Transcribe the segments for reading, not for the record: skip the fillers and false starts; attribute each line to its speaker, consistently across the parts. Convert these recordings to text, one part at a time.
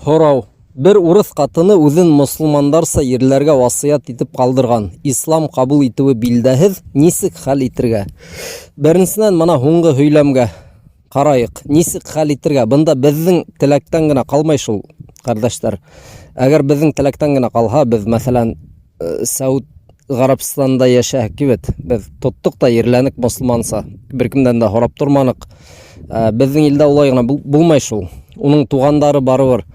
Speaker 1: Һорау. Бер урыҫ ҡатыны үҙен мосолмандарса ерләргә васыят итеп ҡалдырған. Ислам ҡабул итеүе билдәһеҙ, нисек хәл итергә? Беренсенән, мына һуңғы һөйләмгә ҡарайыҡ. Нисек хәл итергә? Бында беҙҙең теләктән генә ҡалмай шул, ҡәрҙәштәр. Әгәр беҙҙең теләктән генә ҡалһа, беҙ, мәҫәлән, Сәүд Ғарабстанында йәшәһек бит. Беҙ тоттоҡ та ерләнек мосолманса. Бер кемдән дә һорап торманыҡ. Беҙҙең илдә улай ғына булмай шул. Уның туғандары барыбер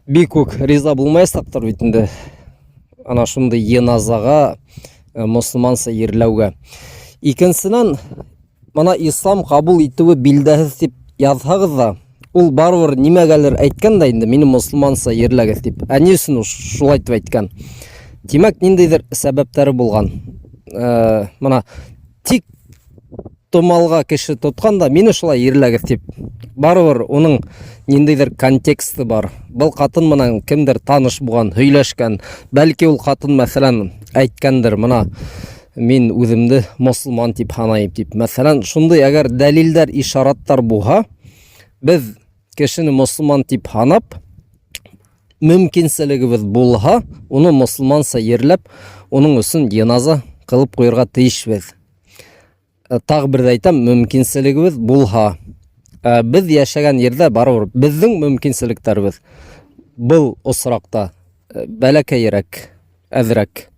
Speaker 1: бик үк риза булмаясаҡтыр бит инде. Ана шундай йыназаға, мосолманса ерләүгә. Икенсенән, Мына ислам ҡабул итеүе билдәһеҙ тип яҙһағыҙ ҙа, ул барыбер нимәгәлер әйткән дә инде, мине мосолманса ерләгеҙ тип. Ә ни өсөн ул шулай тип әйткән? Тимәк, ниндәйҙер сәбәптәре булған. Мына тик томалға кеше тотҡан да, мине шулай ерләгеҙ тип. Барыбер уның ниндәйҙер контексты бар. Был ҡатын менән кемдер таныш булған, һөйләшкән. Бәлки ул ҡатын, мәҫәлән, әйткәндер, мына мин үҙемде мосолман тип һанайым тип. Мәҫәлән, шундай әгәр дәлилдәр, ишараттар булһа, беҙ кешене мосолман тип һанап, мөмкинселегебеҙ булһа, уны мосолманса ерләп, уның өсөн йыназа ҡылып ҡуйырға тейешбеҙ. Тағы бер ҙә әйтәм, мөмкинселегебеҙ булһа. Беҙ йәшәгән ерҙә барыбер беҙҙең мөмкинселектәребеҙ был осраҡта бәләкәйерәк, әҙерәк.